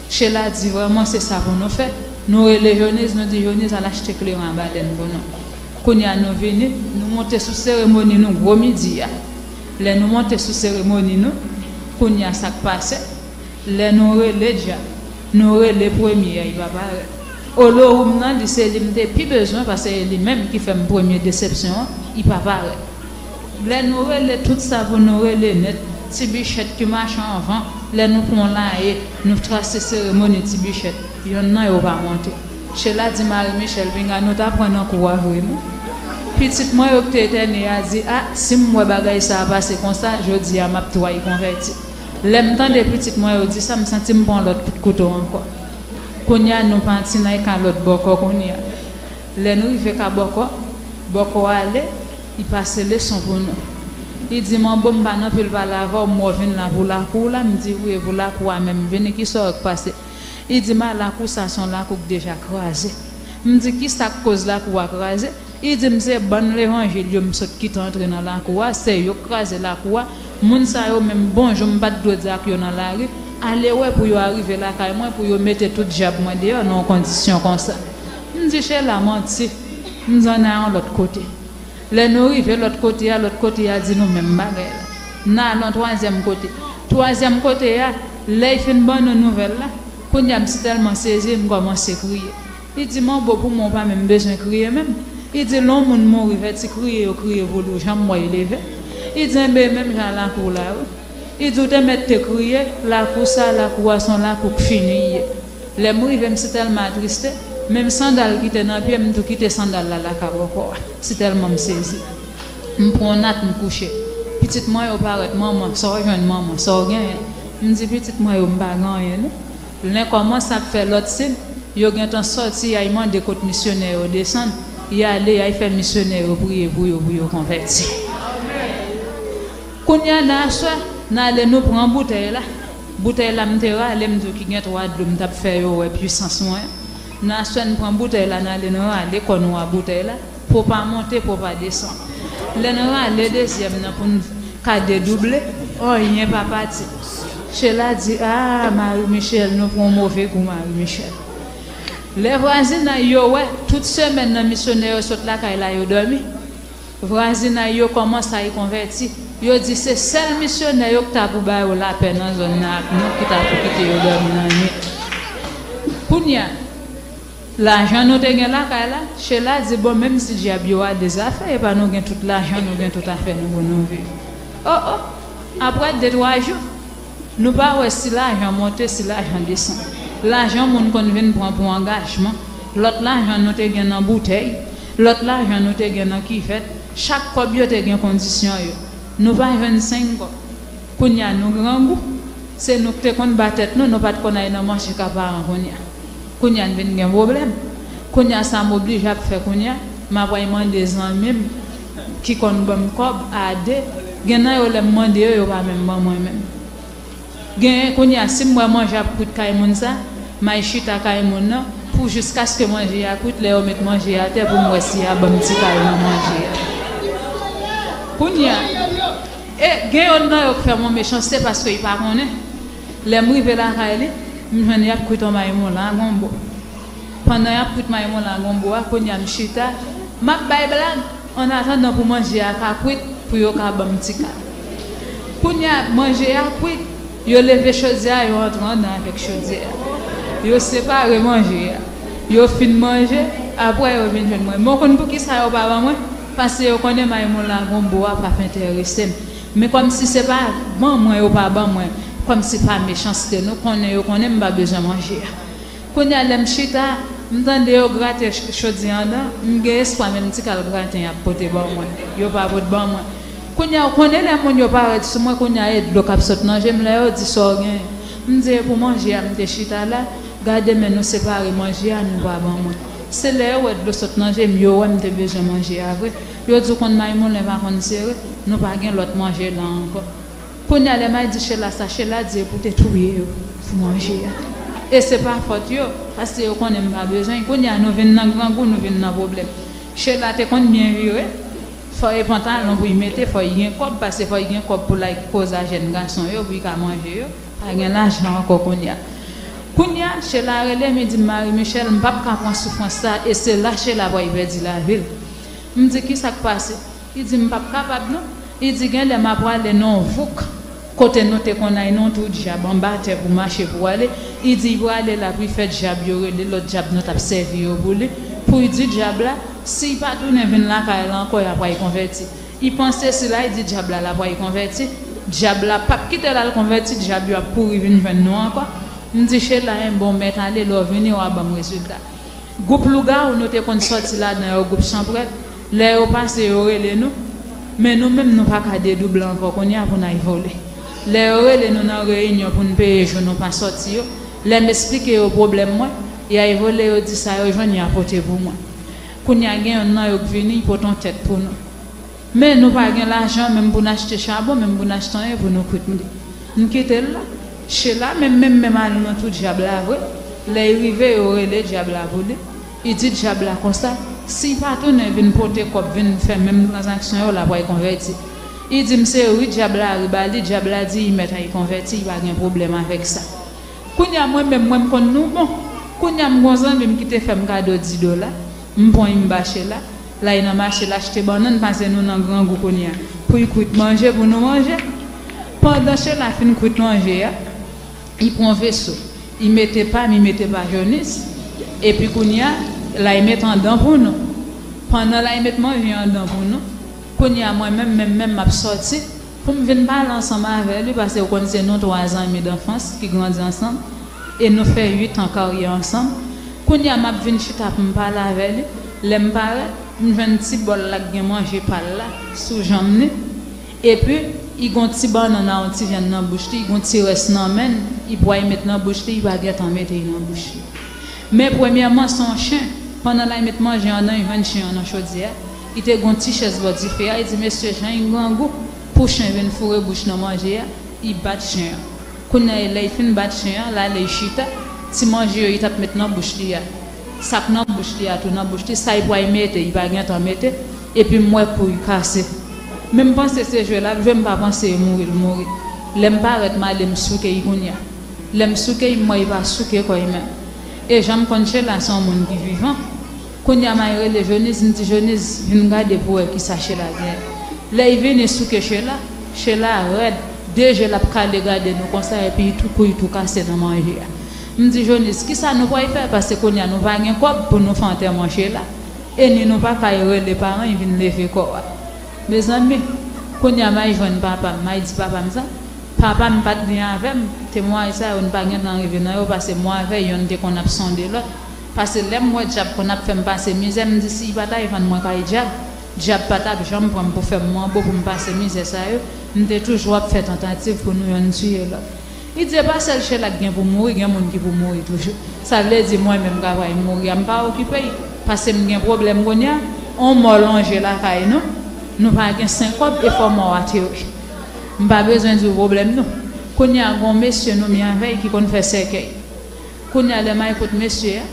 Chela di, vrèman, se sa pou nou fè. Nou rele Joniz, nou di, Joniz, al achte kleren a badèn pou nou. Kounye a, nou vini, nou monte sou seremoni nou gwo midi a. Lè nou monte sou seremoni nou, kounye a, sa k pase? Lè nou rele dja, nou rele premye a, li pa parèt. Olowoum nan, li se li m te pi bezwen, paske se li menm ki fè m premye desepsyon an, li pa parèt. Lè nou rele tout sa pou nou rele nèt, Ti Bichèt ki mache anvan, lè nou pran laye, nou trase seremoni Ti Bichèt, yonn nan yo pa monte. Chela di Marie Michèle, pinga nou ta pran nan kou a vre, non. Pitit mwen yo ki te etène a di, a, si m wè bagay sa a pase konsa, jodi a m ap tou al konvèti. Lè m tande pitit mwen yo di sa, m santi m pran lòt kout kouto ankò. Kounye a, nou pati nan Ka Lòt Bòkò kounye a. Lè n rive Ka Bòkò, Bòkò ale, li pase leson pou nou. Li di, Manbo, m pa nan anpil pale avè w, m wè w vin la pou lakou w la. M di, wi, e pou lakou a menm, vini, kisa w wè k pase? Li di m, a, lakou sa se yon lakou k deja kraze. M di, kisa k koz lakou a kraze? Li di m, se bann levanjil yo m sot kite antre nan lakou a, se yo k kraze lakou a. Moun sa yo menm, bonjou m pa t dwe di ak yo nan lari. Ale wè pou yo arive lakay mwen, pou yo mete tout djab mwen deyò nan yon kondisyon konsa. M di, Chela, manti. M di, ann al yon lòt kote. Lè nou rive lòt kote a, lòt kote a di nou menm bagay la. N al yon twazyèm kote. Twazyèm kote a, lè l fin ban nou nouvèl la, kounye a m si tèlman sezi, m kòmanse kriye. Li di, Manbo, pou mwen, w pa menm bezwen kriye menm. Li di, lè yon moun mouri, fè ti kriye yo kriye pou li, w janm wè l leve? Li di, enben, menm jan lakou w la, wi. Li di, w te mèt te kriye, lakou sa, lakou a, se yon lakou k fini l ye. Lè m rive, m si tèlman atriste, menm sandal ki te nan pye m, m tou kite sandal la lakay bòkò a, si tèlman m sezi. M pran nat, m kouche. Pitit mwen yo parèt, manman, sa w jwenn, manman, sa w genyen? M di, pitit mwen yo, m pa gen anyen, non. Lè kòmanse ap fè lòt siy, yo gentan sòti, y al mande kot misyonè yo desann, y ale, y al fè misyonè yo priye pou yo, pou yo konvèti. Kounye a, nan aswè, n ale, nou pran boutèy la. Boutèy la, m te rale, m di w ki gen twa dlo, m t ap fè yo wè pwisans mwen. Nan aswè, n pran boutèy la, n ale, n rale kò nou a boutèy la. Po pa monte, po pa desann. Lè n rale dezyèm nan pou n ka dedouble, anyen pa pati. Chela di, a, Marie Michèle, nou pran move kou, Marie Michèle. Lè vwazinay yo wè, tout semèn nan misyonè yo sot lakay la, yo dòmi. Vwazinay yo kòmanse al konvèti. Yo di se sèl misyonè yo ki ta pou ba yo lapè nan zòn nan ak nou ki ta pou kite yo dòmi nan nwit. Kounye a, lajan nou te gen lakay la, Chela di, bon, menm si dyab yo ale zafè, e pa nou gen tout lajan, nou gen tout afè nou pou nou viv. O, o, apre de twa jou, nou pa wè si lajan monte, si lajan desann. Lajan moun konn vin pran pou angajman. Lòt lajan nou te gen nan boutèy, lòt lajan nou te gen nan kivèt. Chak kòb yo te gen kondisyon yo. Nou pa jwenn senk kòb. Kounye a nou grangou. Se nou ki te konn ba tèt nou, nou pa t konn al nan mache ka paran kounye a. Kounye a n vin gen pwoblèm. Kounye a sa m oblije ap fè kounye a, m ap al mande zanmi m ki konn ban m kòb a de. Gen nan yo lè m mande yo, yo pa menm ban mwen menm. Gen kounye a si m wè manje ap kwit kay moun sa, m al chita kay moun nan pou jiskaske manje a kwit, lè yo met manje a atè pou m wè si y a ban m ti kal nan manje a. Kounye a, e gen yonn nan yo k fè m yon mechanste paske y pa konnen. Lè m rive lakay li, m jwenn y ap kwit yon maymon lagonbo. Pandan y ap kwit maymon lagonbo a, kounye a m chita, m ap bay blag, annatandan pou manje a ka kwit, pou yo ka ban m ti kal. Kounye a, manje a kwit, yo leve chodyè a, yo antre anndan avèk chodyè a. Yo separe manje a. Yo fin manje, apre yo vin jwenn mwen. Men w konn poukisa yo pa ban mwen? Paske yo konnen maymon lagonbo a p ap enterese m. Men kòmsi se pa ban mwen yo pa ban mwen, kòmsi pa mechanste, nou konnen yo konnen m pa bezwen manje a. Kounye a, lè m chita, m tande yo grate ch-, chodyè anndan, m gen espwa menm ti kal graten y ap pote ban mwen. Yo pa pot ban mwen. Kounye a, ou konnen lè moun yo parèt sou mwen, kounye a, e dlo k ap sot nan je m lè yo di sa w genyen. M di, e pou manje a m te chita la, gade men nou separe manje a, nou pa ban mwen. Se lè yo wè dlo sot nan je m, yo wè m te bezwen manje a vre. Yo di, ou konn maymoulen pa konn sere, nou pa gen lòt manje la ankò. Kounye a, lè m al di Chela sa, Chela di e pou te touye yo pou manje a. E se pa fòt yo, paske yo konnen m pa bezwen. Kounye a, nou vin nan grangou, nou vin nan pwoblèm. Chela te konn byen vire, fò e pantalon pou y mete, fò y gen kòb, paske fò y gen kòb pou l al koze a jèn gason yo, pou y ka manje yo. Pa gen lajan ankò kounye a. Kounye a, Chela rele m, li di m, Marie Michelle, m p ap ka pran soufrans sa, e se la Chela pral pèdi lavi l. M di, kisa k pase? Li di, m p ap kapab non. Li di, genlè m a prale nan yon vouk, kote nou te konn al nan yon twou dyab anba tè pou mache pou ale. Li di, li prale la pou l fè dyab yo rele lòt dyab nou t ap sèvi yo pou li, pou l di dyab la, si l pa tounen vin lakay la ankò, y a pral konvèti. Li panse si l al di dyab la, l a pral konvèti, dyab la p ap kite l al konvèti, dyab yo ap kouri vin jwenn nou ankò. M di Chela, enben w mèt ale, lè w vini, w a ban m rezilta. Gwoup lougawou nou te konn sòti ladan yo, gwoup chanprèt, lè yo pase, yo rele nou, men nou menm, nou pa ka dedouble ankò kounye a pou n al vole. Lè yo rele nou nan reyinyon pou n peye jou nou pa sòti yo, lè m esplike yo pwoblèm mwen, y al vole, yo di sa yo jwenn, y a pote pou mwen. Kounye a, gen yonn nan yo k vini, y pote yon tèt pou nou. Men nou pa gen lajan menm pou n achte chabon, menm pou n achte anyen pou nou kwit li. M kite l la. Chela menm, menm, menm al nan twou dyab la vre. Lè l rive, yo rele dyab la pou li. Li di dyab la konsa, si l pa tounen vin pote kòb, vin fè menm tranzaksyon yo, l a pral konvèti. Li di m se ri dyab la ri ba li, dyab la di li mèt al konvèti, li pa gen pwoblèm avèk sa. Kounye a, mwen menm, mwen, m konn nou bon. Kounye a, m gon zanmi m ki te fè m kado di dola. M pran, m ba Chela. L al nan mache, l achte bannann, paske nou nan grangou kounye a. Pou l kwit manje, pou nou manje. Pandan Chela fin kwit manje a, li pran veso. Li mete pa m, li mete pa Jonis. Epi kounye a, l al met anndan pou nou. Pandan l al met manje anndan pou nou, kounye a, mwen menm, menm, menm, m ap sòti. Pou m vin pale ansanm avè li, paske ou konn se nou twa zanmi danfans ki grandi ansanm, e nou fè uit an karyè ansanm. Kounye a, m ap vin chita pou m pale avè li. Lè m parèt, m jwenn ti bòl la k gen manje pa l la sou janm li. Epi, li gon ti bannann a yon ti vyann nan bouch li, li gon ti rès nan men l, li pral met nan bouch li, li pa gentan mete l nan bouch li. Men premyèman, se yon chen. Pandan l al met manje anndan, li jwenn chen an nan chodyè a. Li te gon ti chèz bò dife a, li di, mesye, chen an grangou pou chen vin foure bouch nan manje a, li bat chen an. Kounye a, lè li fin bat chen an, l ale, li chita, ti manje yo li t ap met nan bouch li a, sa k nan bouch li a tou nan bouch li, sa li pral mete, li pa gentan mete, epi m wè kou li kase. Men m panse se jwe l ap jwe, m pa panse e mouri l mouri. Lè m parèt, m ale, m souke li kounye a. Lè m souke l, m wè li pa souke kò l menm. E jan m konn Chela, se yon moun ki vivan. Kounye a, m al rele Jonis, m di, Jonis, vin gade pou w wè kisa Chela genyen. Lè l vini souke Chela, Chela rèd, de je l ap kale gade nou konsa, epi tou kou l tou kase nan manje a. M di Jonis, kisa nou pral fè? Paske kounye a nou pa gen kòb pou nou fè antèman Chela. E ni nou pa ka rele paran y vin leve kò a. Mezanmi, kounye a m al jwenn papa m, m al di papa m sa. Papa m pa t byen avè m, temwayaj sa yo n pa gentan rive nan yo, paske mwen avè y, yonn te konn ap sonde lòt. Paske lè m wè dyab konn ap fè m pase mizè, m di si y pa t al vann mwen kay dyab, dyab pa t ap janm pran m pou fè m manbo pou m pase mizè sa yo, m te toujou ap fè tantativ pou nou yonn tiye lòt. Li di e pa sèl Chela k gen pou mouri, gen moun ki pou mouri toujou. Sa vle di mwen menm ka pral mouri a, m pa okipe y, paske m gen pwoblèm kounye a, on mò lonje lakay nou, nou pa gen senkòb e fò mò a te wi. M pa bezwen di w pwoblèm nou. Kounye a gon mesye nou mi avè y ki konn fè sèkèy. Kounye a lè m al kot mesye a,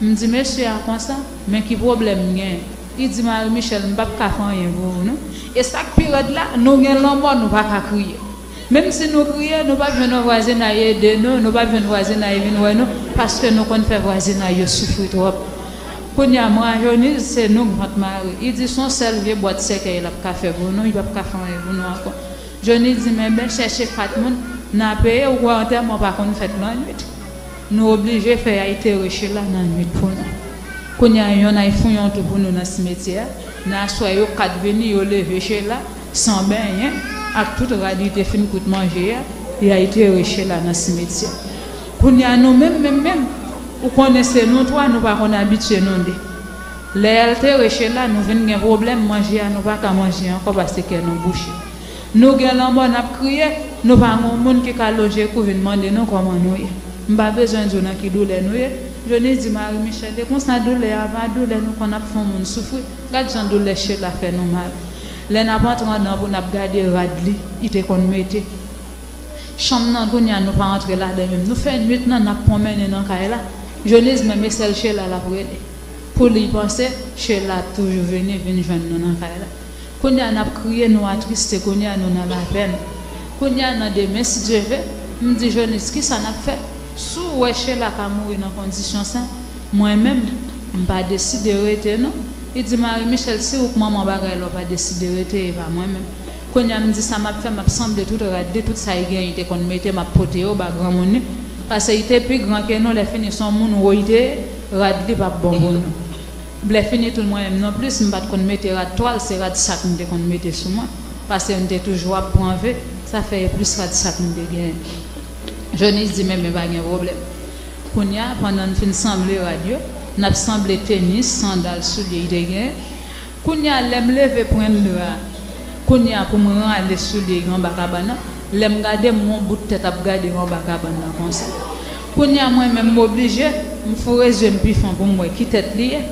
m di mesye a konsa, men ki pwoblèm m genyen? Li di Marie Michelle, m p ap ka fè anyen pou ou non. E sa k pi rèd la, nou gen lanmò, nou pa ka kriye. Menm si nou kriye, nou p ap jwenn yon vwazinay ede nou, nou p ap jwenn vwazinay vin wè nou, paske nou konn fè vwazinay yo soufri twòp. Kounye a m rajeuni, se nou k vant mare. Li di se yon sèl vye bwat sèkèy l ap ka fè pou nou, li p ap ka fè anyen pou nou ankò. Johnny di men ben chèche kat moun, n a peye, ou kwè antèman pa konn fèt lannwit. Nou oblije fè y al tere Chela nan nwit pou nou. Kounye a yonn al fouye yon twou pou nou nan simetyè a. Nan aswè yo kat vini, yo leve Chela san benyen ak tout rad li te fin kout manje a, y al tere Chela nan simetyè. Kounye a nou menm, menm, menm, ou konnen se nou twa, nou pa konn abitye nou de. Lè y al tere Chela, nou vin gen pwoblèm, manje a nou pa ka manje ankò paske kè nou bouche. Nou gen lanmò n ap kriye, nou pa gen yon moun ki ka lonje kou vin mande nou kòman nou ye. M pa bezwen di w nan ki doulè nou ye. Johnny di Marie Michelle, e konsa doulè a pa doulè nou konn ap fè yon moun soufri. Gad jan doulè Chela fè nou mal. Lè n ap antre anndan pou n ap gade rad li, li te konn mete. Chanm nan kounye a nou pa antre ladan menm. Nou fè nwit nan n ap pwonmennen nan kay la. Johnny di men e sèl Chela l ap rele. Pou li panse Chela ap toujou vini, vin jwenn nou nan kay la. Kounye a n ap kriye, nou atriste, kounye a nou nan lapèn. Kounye a nan demen, si Dye ve, m di Jonis, kisa n ap fè? Si w wè Chela ka mouri nan kondisyon sa, mwen menm, m pa deside rete non. Li di Marie Michelle, si ou k manman bagay la, ou pa deside rete, e pa mwen menm. Kounye a m di sa m ap fè, m ap sanble tout rad li, tout sa li genyen, li te konn mete, m ap pote yo ba granmoun li. Paske li te pi gran ke nou, lè fini se yon moun wo li te ye, rad li p ap bon pou nou. Lè fini tou mwen menm non plis, m pa t konn mete rad twal, se rad sak m te konn mete sou mwen. Paske m te toujou ap pran ve, sa fè e plis rad sak m te genyen. Jonis di men men pa gen pwoblèm. Kounye a, pandan n fin sanble rad yo, n ap sanble tenis, sandal, soulye li te genyen. Kounye a, lè m leve pran dra, kounye a pou m rale soulye anba kabann nan, lè m gade m wè yon bout tèt ap gade m anba kabann nan konsa. Kounye a mwen menm m oblije, m foure zye m pi fon pou m wè ki tèt li ye.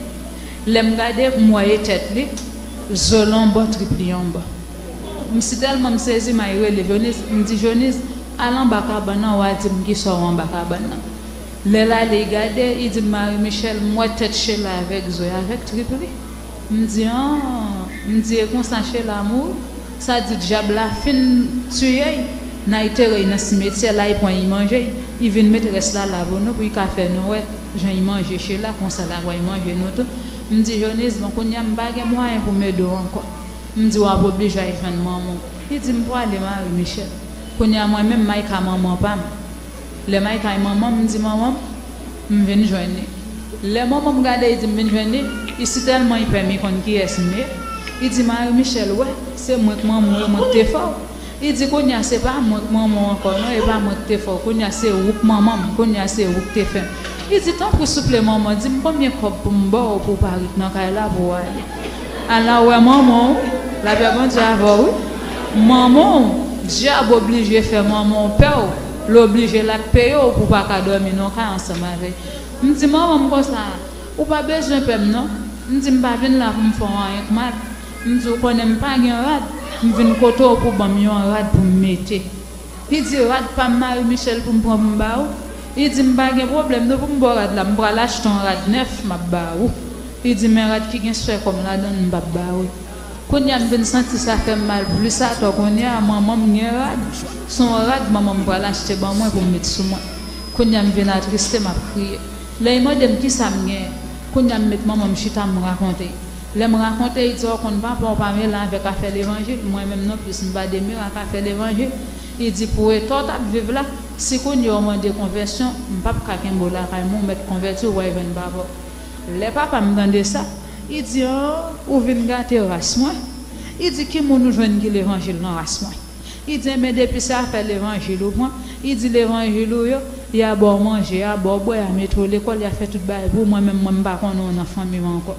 Lè m gade m wè e tèt li, zo l yon bò, trip li yon bò. M si tèlman m sezi m al rele Jonis, m di Jonis, al anba kabann nan w a di m kisa w anba kabann nan. Lè l ale l gade, li di m Marie Michelle, m wè tèt Chela avèk zo y avèk trip li. M di an, m di e konsa Chela mouri. Sa di dyab la fin tiye y, n al tere y nan simetyè la, y pran y manje y, y vin met rès la la pou nou pou y ka fè nou wè jan y manje Chela, konsa l ap al manje nou tou. M di Jonis, bon kounye a m pa gen mwayen pou m ede w ankò. M di w ap oblije al jwenn manman w. Li di m prale Marie Michelle. Kounye a mwen menm m al ka manman pa m. Lè m al kay manman m, m di manman m, m vin jwenn li. Lè manman m gade, li di m vin jwenn li, li si tèlman li pè m, li konn kiyès m ye. Li di Marie Michelle, wè, se mwen k manman w, e mwen k te fè w. Li di kounye a se pa mwen k manman w ankò non, e pa mwen k te fè w, kounye a se ou k manman m, kounye a se ou k te fè m. Li di tanpri souple manman, di m konbyen kòb pou m ba w pou w pa ret nan kay la pou w ale. Al la w wè manman w wi, lapè Bondye avè w wi. Manman w, dyab oblije fè manman w pè w, l oblije l ap peye w pou w pa ka dòmi nan kay ansanm avè l. M di manman m konsa, ou pa bezwen pè m non. M di m pa vin la pou m fè w anyen k mal. M di w konnen m pa gen rad, m vin kote w pou ban m yon rad pou m mete. Li di rad pa m Marie Michelle pou m pran pou m ba ou. Li di m pa gen pwoblèm non pou m ba w rad la, m pral achte yon rad nèf m ap ba ou. Li di men rad ki gen swè kò m ladan l m p ap ba ou. Kounye a m vin santi sa fè m mal plis atò, kounye a manman m gen rad, se yon rad manman m pral achte ban mwen pou m met sou mwen. Kounye a m vin atriste m ap kriye. Lè y mande m kisa m genyen, kounye a m met manman m chita m rakonte. Lè m rakonte, li di, "Ou konn papa w pa mele avèk afè levanjil, mwen menm non plis m pa demele ak afè levanjil." Li di, "Pou eta w t ap viv la, si kounye a w mande konvèsyon, m p ap ka kenbe w lakay mwen, ou mèt konvèti, ou pral jwenn papa w." Lè papa m tande sa, li di, "An, ou vin gate ras mwen." Li di, "Ki moun ou jwenn ki levanjil nan ras mwen?" Li di, "Enben, depi se afè levanjil ou pran," li di, "levanjil ou yo, y a ba w manje, y a ba w bwè, y a mete w lekòl, y a fè tout bagay pou ou, mwen menm, mwen m pa konnen w nan fanmi m ankò."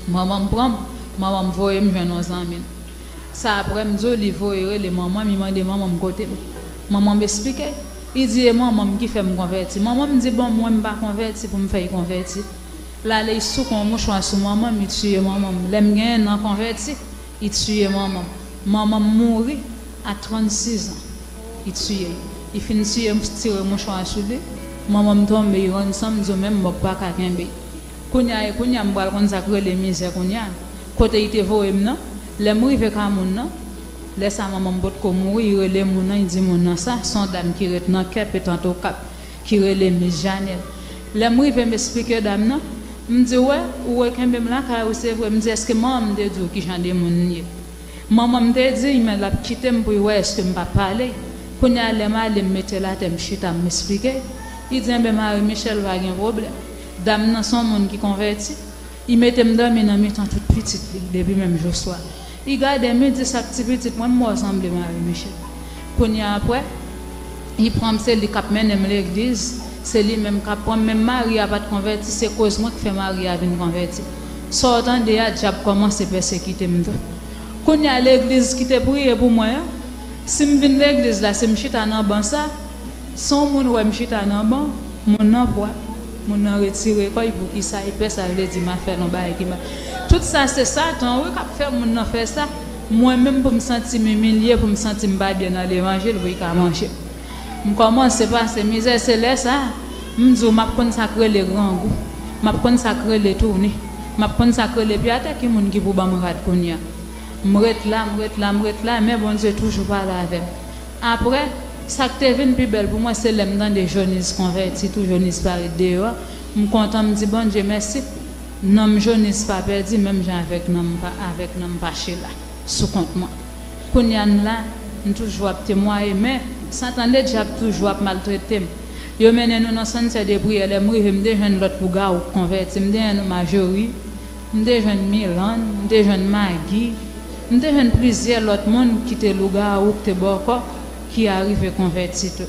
Manman m pran m, manman m voye m jwenn yon zanmi l. Sa apre m di w li voye rele manman m, li mande manman m kote m. Manman m esplike, li di e manman m ki fè m konvèti. Manman m di, "Bon, mwen m pa konvèti pou m fè l konvèti." L ale, li souke yon mouchwa sou manman m, li tiye manman m. Lè m genyen nan konvèti, li tiye manman m. Manman m mouri a trannsis an. Li tiye l. Li fin tiye m, tire mouchwa a sou li. Manman m tonbe, li rann san m, di w menm mò k pa ka kenbe. Kounye a, e kounye a m pral konn sa k rele mizè kounye a. Kote li te voye m nan, lè m rive ka moun nan, lè sa manman m potko mouri, li rele moun nan, li di moun nan sa, se yon dam ki ret nan Kèp, Etantokap, ki rele Mis Janèl. Lè m rive, m esplike dam nan, m di, "Wè, ou rekenbe m lakay ou, se vre." M di, "Èske manman m te di w ki jan de moun m ye?" Manman m te di l, men l ap kite m pou l wè èske m p ap pale. Kounye a, lè m ale, m mete l atè, m chita, m esplike. Li di, "Enben, Marie Michelle, pa gen pwoblèm." Dam nan se yon moun ki konvèti. Li mete m dòmi nan mitan tout pitit li, depi menm jou swa. Li gade m, li di, "Sa k ti pitit mwen, m wè w sanble Marie Michelle." Kounye a apre, li pran m, se li k ap mennen m legliz, se li menm k ap pran m. Menm mari a pa t konvèti, se koz mwen k fè mari a vin konvèti. Sa w tande a, dyab kòmanse pèsekite m tou. Kounye a, legliz ki te priye pou mwen an, si m vin legliz la, si m chita nan ban sa, si yon moun wè m chita nan ban, moun nan pwa, moun nan retire kò l, poukisa li pè sa, vle di m ap fè l yon bagay ki mal. Tout sa se Satan, wi, k ap fè moun nan fè sa. Mwen menm, pou m santi m imilye, pou m santi m pa byen nan levanjil, pou li ka manje m. M kòmanse pase mizè, se lè sa a, m di w, m ap konn sa k rele grangou, m ap konn sa k rele tounen, m ap konn sa k rele pye atè, ki moun ki pou ban m rad kounye a? M ret la, m ret la, m ret la, men Bondye toujou pale avè m. Apre, sa k te vin pi bèl pou mwen, se lè m tande Joniz konvèti tou, Joniz parèt deyò a. M kontan, m di, "Bondye, mèsi." Nanm Joniz pa pèdi, menm jan avèk nanm pa, avèk nanm Pachela, sou kont mwen. Kounye a m la, m toujou ap temwaye, men Satan ledyab toujou ap maltrete m. Yo mennen nou nan sant de priyè, lè m rive, m te jwenn lòt lougawou k konvèti, m te jwenn Majori, m te jwenn Milann, m te jwenn Magi, m te jwenn plizyè lòt moun ki te lougawou, k te bòkò, ki arive konvèti tou.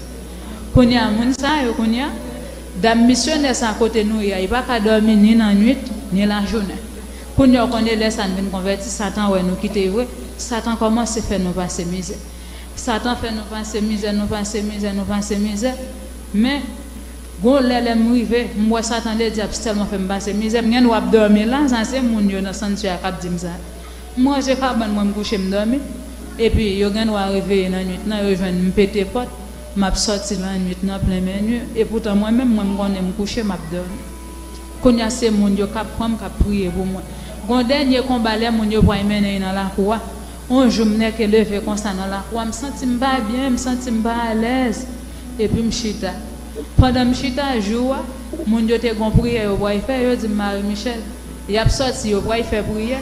Kounye a, moun sa yo, kounye a, dam misyonè sa kote nou ye a, li pa ka dòmi ni nan nwit, ni lajounen. Kounye a, w konnen lè sa n vin konvèti, Satan wè nou kite vre, Satan kòmanse fè nou pase mizè. Satan fè nou pase mizè, nou pase mizè, nou pase mizè. Men, gon lè, lè m rive, m wè Satan ledyab sèlman fè m pase mizè. M gen dwa ap dòmi la, sa se moun yo nan santyè a k ap di m sa. M ranje kabann mwen, m kouche, m dòmi. Epi, yo gen dwa reveye nan nwit nan, yo jwenn m pete pòt, m ap sòti nan nwit nan plen menwi. Epoutan, mwen menm, mwen, m konnen m kouche, m ap dòmi. Kounye a, se moun yo k ap pran m, k ap priye pou mwen. Gon dènye konba, lè moun yo pral mennen l nan lakou a. On jou, m nèke leve konsa nan lakou a, m santi m pa byen, m santi m pa alèz. Epi m chita. Pandan m chita, jou a, moun yo te gon priyè yo pral fè, yo di m, "Marie Michelle, y ap sòti, yo pral fè priyè.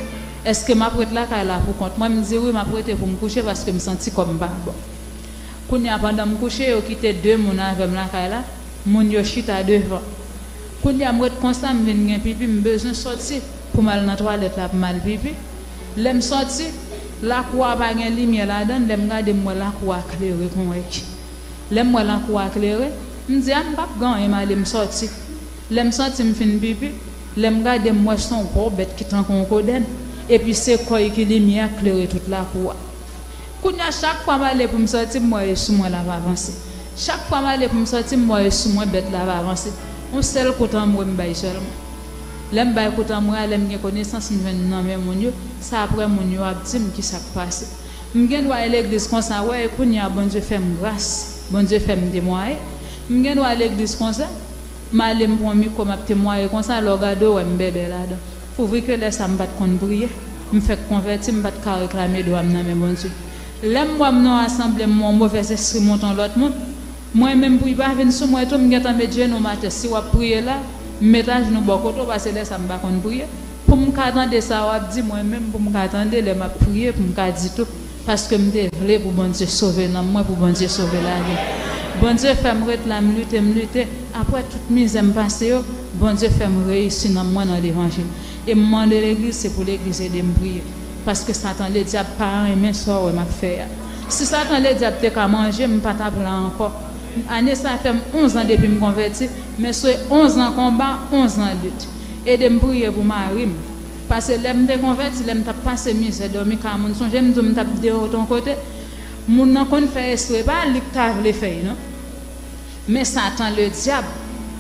Èske m ap ret lakay la pou kont mwen?" M di, "Wi, m ap rete pou m kouche, paske m santi kò m pa bon." Kounye a, pandan m kouche, yo kite de moun avè m lakay la, moun yo chita devan. Kounye a, m ret konsa, m vin gen pipi, m bezwen sòti pou m al nan twalèt la pou m al pipi. Lè m sòti, lakou a pa gen limyè ladan l, lè m gade, m wè lakou a klere kon wè ki. Lè m wè lakou a klere, m di, "A, m p ap gen anyen, m ale, m sòti." Lè m sòti, m fin pipi, lè m gade, m wè se yon gwo bèt ki tankou yon kodèn, epi se kò l ki limyè a k klere tout lakou a. Kounye a, chak fwa m ale pou m sòti, m wè e sou mwen l ap avanse. Chak fwa m ale pou m sòti, m wè e sou mwen bèt la ap avanse. Yon sèl kout anmwe m bay sèlman. Lè m bay kout anmwe a, lè m gen konesans, m jwenn nan men moun yo, se apre moun yo ap di m kisa k pase. M gen dwa al legliz konsa, wè, e kounye a, Bondye fè m gras, Bondye fè m temwaye. M gen dwa al legliz konsa, m ale, m pran mikwo, m ap temwaye konsa, lè w gade, w wè m bèbè ladan. Pouvi ke lè sa a m pa t konn priye, m fèk konvèti, m pa t ka reklame dwa m nan men Bondye. Lè m wè m nan yon asanble, m wè yon movèzespri monte yon lòt moun, mwen menm, pou l pa vin sou mwen tou, m gentan met jenou m atè. Si w ap priye la, m met ajnou bò kote w, paske lè sa a m pa konn priye. Pou m ka tande sa w ap di, mwen menm pou m ka tande lè m ap priye, pou m ka di tou, paske m te vle pou Bondye sove nanm mwen, pou Bondye sove lavi m. Bondye fè m ret la, m lite, m lite. Apre tout mizè m pase yo, Bondye fè m reyisi nanm mwen nan levanjil. E m mande legliz, se pou legliz ede m priye. Paske Satan Ledyab pa renmen sa w wè m ap fè a. Si Satan Ledyab te ka manje m, m pa t ap la ankò. Ane sa fè m onz an depi m konvèti, men se onz an konba, onz an lit. Ede m priye pou mari m. Paske lè m te konvèti, lè m t ap pase mizè, dòmi kay moun, sonje m di w m t ap deyò yon kote. Moun nan konn fè espre, pa li k ta vle fè l non. Men Satan Ledyab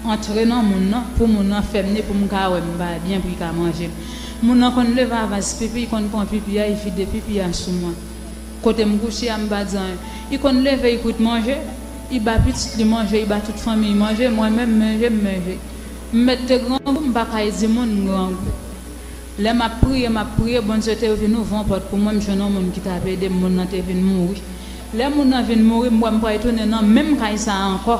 antre nan moun nan, pou moun nan fè m ni pou m ka wè m pa byen, pou li ka manje m. Moun nan konn leve avans pipi, li konn pran pipi a, li vide pipi a sou mwen. Kote m kouche a, m pa di anyen. Li konn leve, li kwit manje, li ba pitit li manje, li ba tout fanmi l manje, mwen menm, manje, m manje. M mèt te grangou, m pa kay di moun m grangou. Lè m ap priye, m ap priye, Bondye te vin ouvri yon pòt pou mwen, m jwenn yon moun ki t ap ede m, moun nan te vin mouri. Lè moun nan vin mouri, m wè m pral tounen nan menm kay sa a ankò.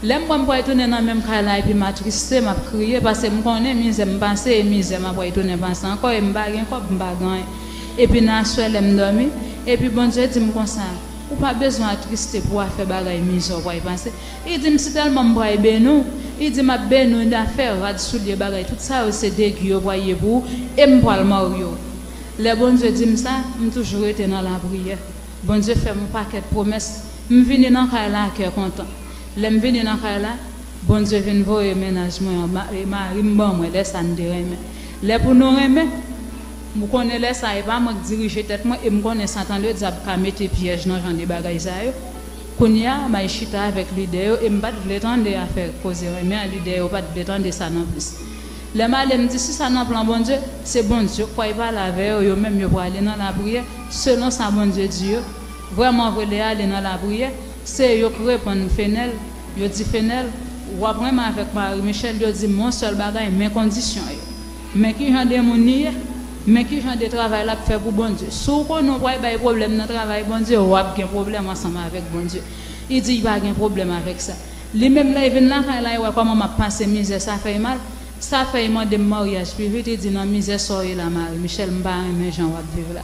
Lè m wè m pral tounen nan menm kay la, epi m atriste, m ap kriye, paske m konnen mizè m pase, e mizè m ap pral tounen pase ankò, e m pa gen kòb, m pa gen anyen. Epi nan aswè, lè m dòmi, epi Bondye di m konsa, ou pa bezwen atriste pou afè bagay mizè w pral pase. Li di m, si tèlman m pral beni w, li di m ap beni w, afè rad, soulye, bagay, tout sa yo se degi yo pral ye pou ou, e m pral marye w. Lè Bondye di m sa, m toujou rete nan lapriyè. Bondye fè m yon pakèt pwomès. M vini nan kay la a kè kontan. Lè m vini nan kay la, Bondye vin voye mennaj mwen an, ma- e mari m ban mwen, lè sa n te renmen. Lè pou nou renmen, ou konnen lè sa e pa mwen k dirije tèt mwen, e m konnen Satan Ledyab ka mete pyèj nan jan de bagay sa yo. Kounye a, m al chita avèk lidè yo, e m pa t vle tande afè koze renmen an, lidè yo pa t vle tande sa non plis. Lè m ale, m di, si sa nan plan Bondye, se Bondye k pral pale avè yo, yo menm yo prale nan lapriyè, selon sa Bondye di yo. Vrèman vre, lè y ale nan lapriyè, se yo k reponn Fenèl, yo di Fenèl, w ap renmen avèk Marie Michel, yo di m yon sèl bagay, men kondisyon yo. Men ki jan de moun li ye, men ki jan de travay l ap fè pou Bondye. Si w konnen w pral bay pwoblèm nan travay Bondye, w ap gen pwoblèm ansanm avèk Bondye. Li di l pa gen pwoblèm avèk sa. Li menm lè l vin lakay la, l wè kòman m ap pase mizè, sa fè l mal. Sa fè l mande m maryaj pi vit, li di nan mizè sa w ye la, Marie Michel, m pa renmen jan w ap viv la.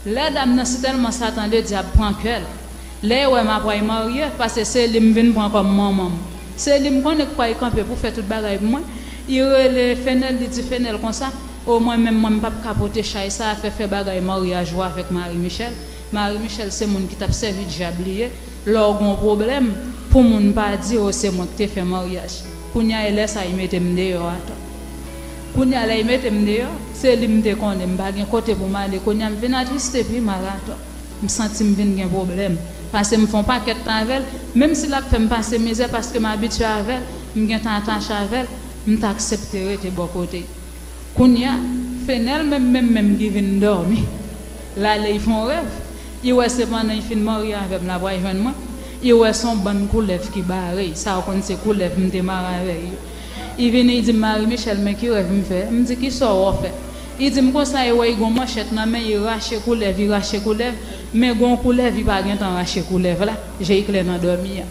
Lè dam nan, si tèlman Satan Ledyab pran kè l, lè l wè m ap pral marye, paske se li m vin pran kòm manman m. Se li m konnen k pral kanpe pou fè tout bagay pou mwen. Li rele Fenèl, li di Fenèl konsa, o mwen menm, mwen m p ap ka pote chay sa a, fè fè bagay maryaj ou avèk Marie Michel. Marie Michel se moun ki t ap sèvi dyab li ye. Lè w gen yon pwoblèm, pou moun pa di, o, se mwen k te fè maryaj. Kounye a, e lè sa a, li mete m deyò atò. Kounye a, lè li mete m deyò, se li m te konnen, m pa gen kote pou m ale. Kounye a, m vin atriste pi mal atò. M santi m vin gen pwoblèm. Paske m fè yon pakèt tan avè l, menm si l ap fè m pase mizè, paske m abitye avè l, m gentan atache avè l, m t aksepte rete bò kote l. Kounye a, Fenèl menm, menm, menm ki vin dòmi. L ale, li fè yon rèv. Li wè se pandan li fin marye avè m, l ap pral jwenn mwen. Li wè se yon bann koulèv ki bare l. Sa w konn se koulèv m te mare avè l yo. Li vini, li di m, Marie Michel, men ki rèv m fè. M di, kisa w wè w fè? Li di m konsa, li wè li gen yon manchèt nan men l, li rache koulèv, li rache koulèv. Men gen yon koulèv, li pa gentan rache koulèv la. Je l klè nan dòmi a.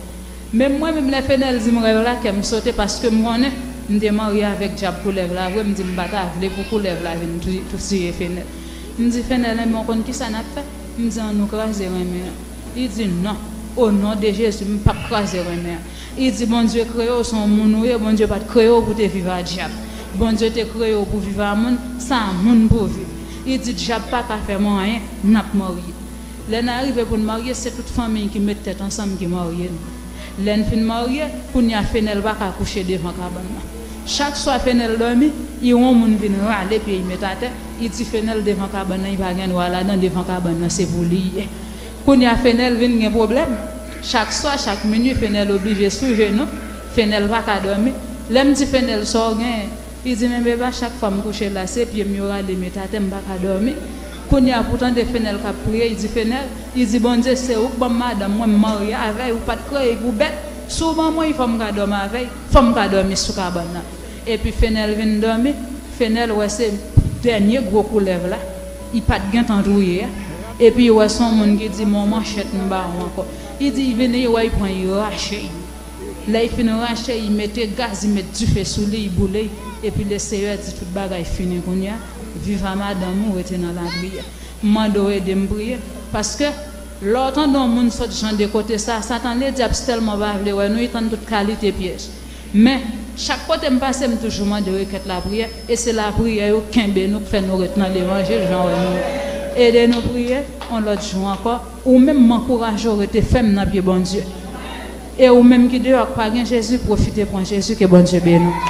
Menm mwen menm, lè Fenèl di m rèv la, kè m sote paske m konnen m te marye avèk dyab koulèv la vre, m di m pa ta vle pou koulèv la vin tou- tou tiye Fenèl. M di Fenèl, enben w konn kisa n ap fè? M di ann nou kraze renmen an. Li di non, o non de Jezi, m p ap kraze renmen an. Li di Bondye kreye w, se yon moun ou ye, Bondye pa t kreye w pou te viv a dyab. Bondye te kreye w pou viv a moun, sa a moun pou viv. Li di dyab pa ka fè mwen anyen, n ap marye. Lè n arive pou n marye, se tout fanmi n ki met tèt ansanm ki marye n. Lè n fin marye, kounye a Fenèl pa ka kouche devan kabann nan. Chak swa Fenèl dòmi, li wè yon moun vin rale pye l met atè, li di Fenèl devan kabann nan, li pa gen dwa ladan, devan kabann nan se pou li l ye. Kounye a Fenèl vin gen pwoblèm. Chak swa, chak minui, Fenèl oblije sou jenou, Fenèl pa ka dòmi. Lè m di Fenèl sa w genyen, li di, men beba, chak fwa m kouche la, se pye m yo rale met atè, m pa ka dòmi. Kounye a pou tande Fenèl k ap priye, li di, Fenèl, li di, Bondye, se ou k ban m madanm mwen, m marye avè l, ou pa t kreye l pou bèt. Si w ban mwen l, fò m ka dòmi avè l, fò m ka dòmi sou kabann nan. Epi Fenèl vin dòmi, Fenèl wè se dènye gwo koulèv la, li pa t gentan touye a. Epi li wè se yon moun ki di, men yon manchèt m ba w ankò. Li di, li vini, li wè, li pran, li rache l. Lè l fin rache, li mete gaz, li met dife sou li, li boule l. Epi Leseyè di tout bagay fini kounye a. Viv a madanm ou, rete nan lapriyè. M mande w ede m priye. Paske lè w tande yon moun sot jan de kote sa, Satan ledyab tèlman pa vle wè nou, li tann tout kalite pyèj. Men, chak kote m pase, m toujou mande rekèt lapriyè, e se lapriyè yo kenbe nou, k fè nou ret nan levanjil, jan wè nou. Ede nou priye, yon lòt jou ankò, ou menm m ankouraje w rete fèm nan pye Bondye. E ou menm ki deyò k pa gen Jezi, pwofite pran Jezi, ke Bondye beni w.